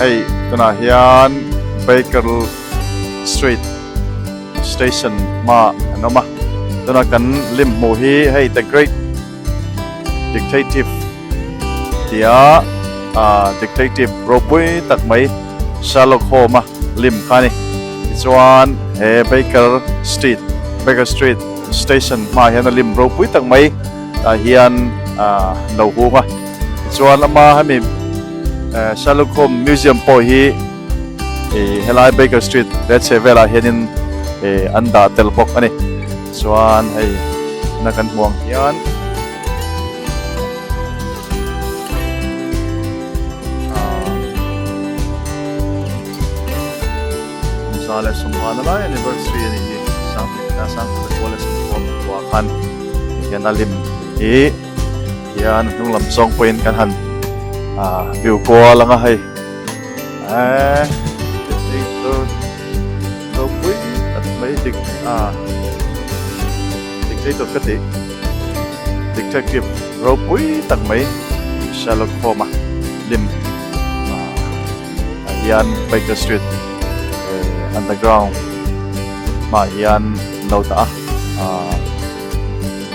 Hei tunah hian Baker Street Station hmaah an awm a, tuna kan lim hmuh hi hei The Great Dictative tia ah Dictative ropui tak mai Sherlock Holmes a lim kha a ni. Tichuan he Baker Street Baker Street Station hmaah hian a lim ropui tak mai tah hian ah an lo hung a. Tichuan ama hemi Sherlock Holmes Museum pawh hi ih helai Baker Street leh chhe velah hianin ih an dah tel bawk a ni. Chuan hei na kan hmuh ang hian ah kum 150 na lai anniversary a nih hi 1963 khan hian a lim hi. Hian hnung lam zawng pawhin kan han ah view kual ang a hei eee dictator ropui tak mai dik ah dictator ka tih detective ropui tak mai Sherlock Holmes a lim ah hian Baker Street eh underground hmaah hian an lo dah a ah.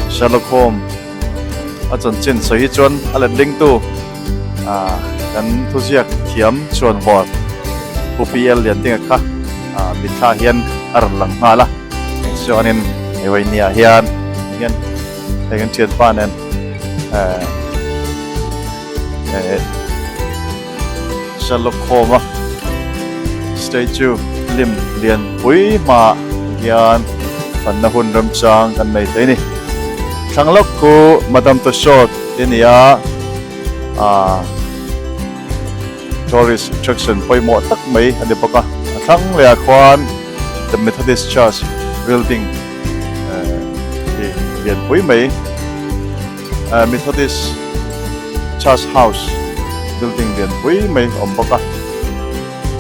Sherlock Holmes a chanchin sawi hi chuan a letlingtu ah kan thuziak thiam chuan vawr Pu PL Liantinga kha ah mitthla hian a rawn lang nghal a, chuanin hei vawinia hian hian hei kan thianpa nen eh eh Sherlock Holmes a statue lim lian pui hmaah hian fanna hun remchang kan nei thei a ni. Thlang lawk khu Madame Tussauds te ni a, aah tourist attraction pawimawh tak mai a ni bawk a. A thlang leh ah khuan The Methodist Church building eh hi lian pui mai. Methodist Church House building lian pui mai a awm bawk a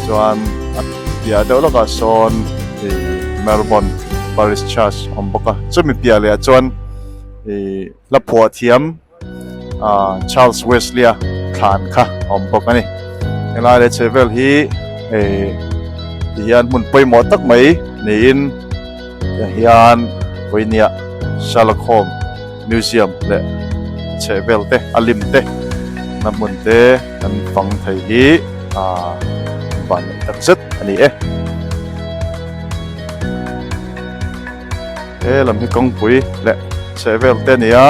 chuan a piah deuh lawkah sawn ih Melbourne Parish Church a awm bawk a chumi piah leh ah chuan ih hla phuah thiam ah Charles Wesley a thlan kha a awm bawk a ni helai leh chhehvel hi ih ti hian hmun pawimawh tak mai niin tiang hian vawinia Sherlock Holmes Museum leh chhehvel te a lim te na hmun te kan fang thei hi aaa van neih tak zet a ni e. He lam hi kawngpui leh chhehvel te a ni a,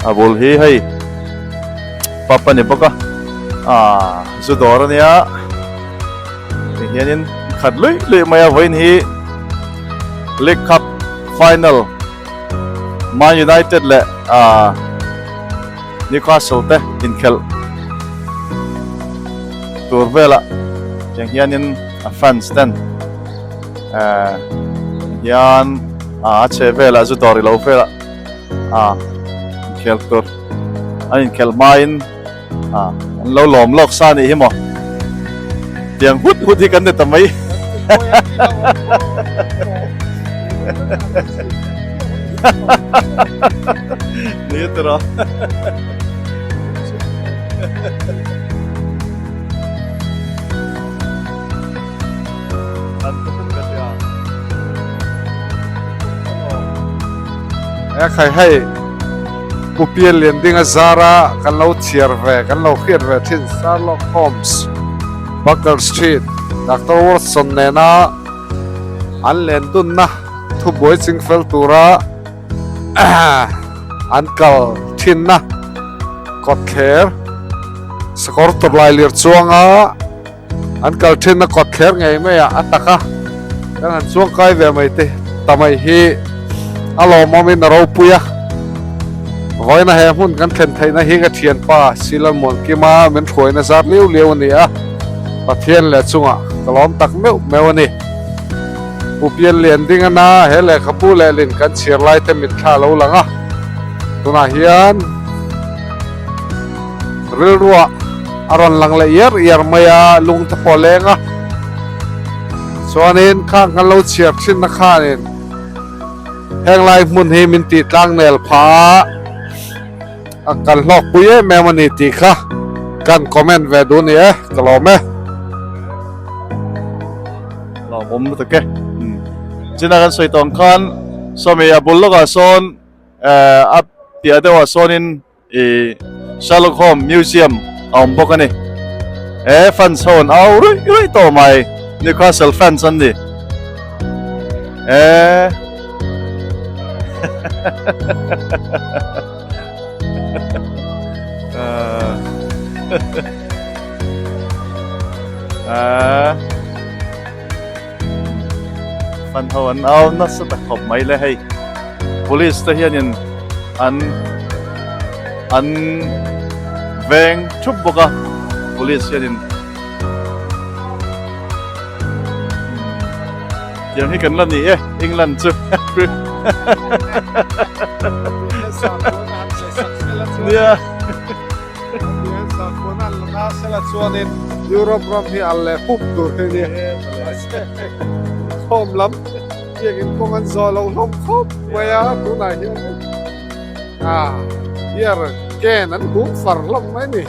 a bul hi hei pub a ni bawk a aaa zu dawr a nia ti hianin khat luih luih mai a vawiin hi League Cup final. Man United leh ah Newcastle te inkhelh tur velah tiang hianin a fans ten eh hian ah a chhe velah zu dawr ilo velah ah inkhelh tur an inkhelh hmain ah an lo lawm lawk sa anih hi maw tiang hut hut hi kan ni ta mai ni tawh E khai hei Pu Pian Lian Dinga zara kan lo chhiar ve kan lo hriat ve thin Sherlock Holmes Baker Street Doctor Watson nena an len dunna thubuai chingfel tura an kal thinna kawtthler sakawr tawlai lir chuanga An kal thin a kawt thler ngei mai a, a tak a, kan han chuang kai ve mai te ta mai hi a lawmawmin a ropui a. Vawiina he hmun kan thlen theihna hi ka thianpa Silan Muankima min hruaina zat liu liu a ni a, Pathian leh chungah ka lawm tak meuh meuh a ni. Pu Pian Lian ding a na he lehkhabu lehlin kan chhiar lai te mitthla a lo lang a, tunah hian rilruah a rawn lang leh iar iar mai a, lung te pawh a leng a. Chuanin khang kan lo chhiar thin na khanin heng lai hmun hi min tih tlang nel phah a, kan hlawk pui em em a ni tih kha kan comment ve duh a ni e, ka lawm e. Lawmawm lutuk e. China kan sawi tawng khan sawmi a bul lawkah sawn a piah deuhah sawnin ih Sherlock Holmes Museum a awm bawk a ni. He fans ho an au ruih ruih tawh mai Newcastle fans an ni. He Fan ho an au nasa ta khawp mai le hei police te hianin an an veng thup bawk a police hianin tiang hi kan la ni e England chu nia. Chuanin Europe ram hi a leh hup tur hi nia khawm lam biakin kawng an zawh lo hlawm khawp mai a tunah hian a beer can an hum far hlawm mai ni.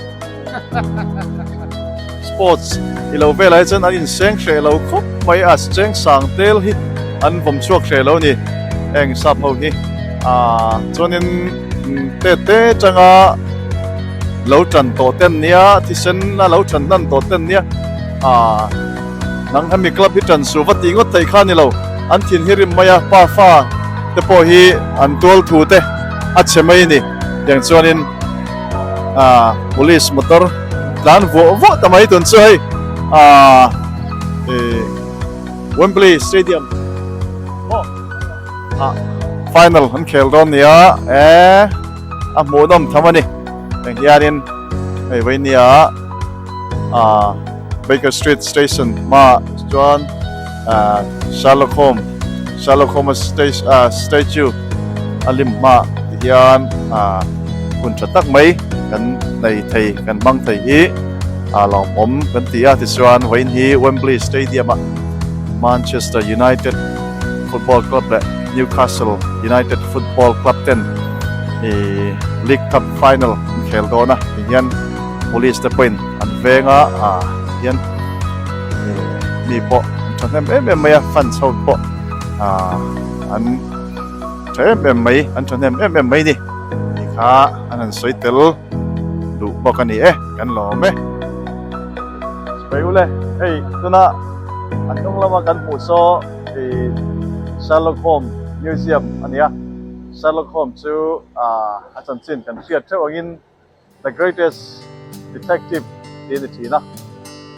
Sports i lo velah hi chuan an inseng hreh lo khawp mai a cheng sang tel hi an vawm chhuak hreh lo a ni heng sap ho hi ah chuanin te te tanga lo tan tawh ten nia thisen a lo tan hnan tawh ten nia ah nang hemi club hi tan suh va tih ngawt theih kha a ni lo an thin hi rim mai a pa fa te pawh hi an tual thu te a chhe mai a ni tiang chuanin ah police motor tlan vuah vuah ta mai tun chu hei ah ih Wembley Stadium maw ah final an khel dawn nia eh a hmuhnawm tham a ni heng hianin hei vainia ah Baker Street Station hmaah chuan ah Sherlock Holmes Sherlock Holmes ah statue a lim hmaah ti hian ah hun tha tak mai kan nei thei kan hmang thei hi a lawmawm kan ti a tichuan vawiin hi Wembley Stadium ah Manchester United Football Club leh Newcastle United Football Club ten ih League Cup final an khel dawn a ti hian Police te pawhin an veng a ah hian mi pawh an thahnem em em mai a fans ho pawh ah an tha em em mai an thahnem em em mai a ni tih kha an han sawi tel duh bawk a ni e kan lawm e. Sawi ule hei tuna an hnung lama kan hmuh saw ih Sherlock Holmes Museum a ni a Sherlock Holmes chu ah a chanchin kan hriat theuh angin. The Greatest Detective tih a ni thin a,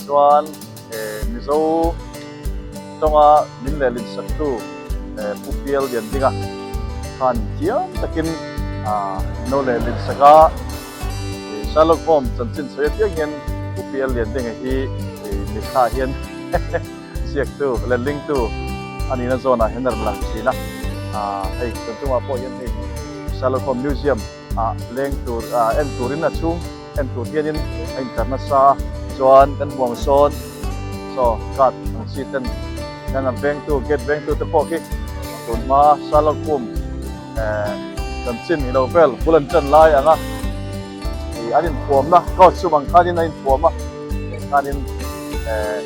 chuan Mizo tawnga min lehlin saktu Pu Pial Liandinga khan thiam takin no lehlin sak a, Sherlock Holmes chanchin sawi apiang hian Pu Pial Liandinga hi mitthla hian ziaktu lehlingtu a nihna zawnah hian a rawn lang thin a, hei tun tumah pawh hian hei Sherlock Holmes Museum ah leng tur ah en turin a chhung en tur hianin a intlar nasa a chuan kan hmuang sawn saw guard ang chi ten hian an vengtu gate vengtu te pawh khi tun hma Sherlock Holmes eh chanchin ilo vel bul an ṭan lai ang a ih an inthuamna costume ang khanin a inthuam a khanin eh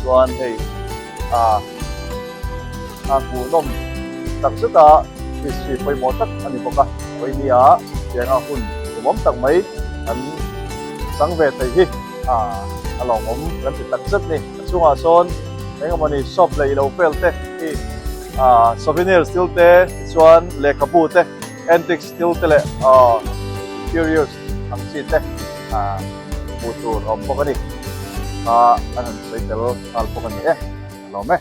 chuan hei ah a hmuhnawm tak zet a history pawimawh tak a ni bawk a vawinia tianga hun tumawm tak mai kan chang ve thei hi a lawmawm kan ti tak zet ni a chungah sawn eng emawni shop leh ilo vel te hi souvenir thil te tichuan lehkhabu te antiques thil te leh curious ang chi te hmuh tur a awm bawk a ni kha an han sawi tel nghal bawk a ni e a lawm e.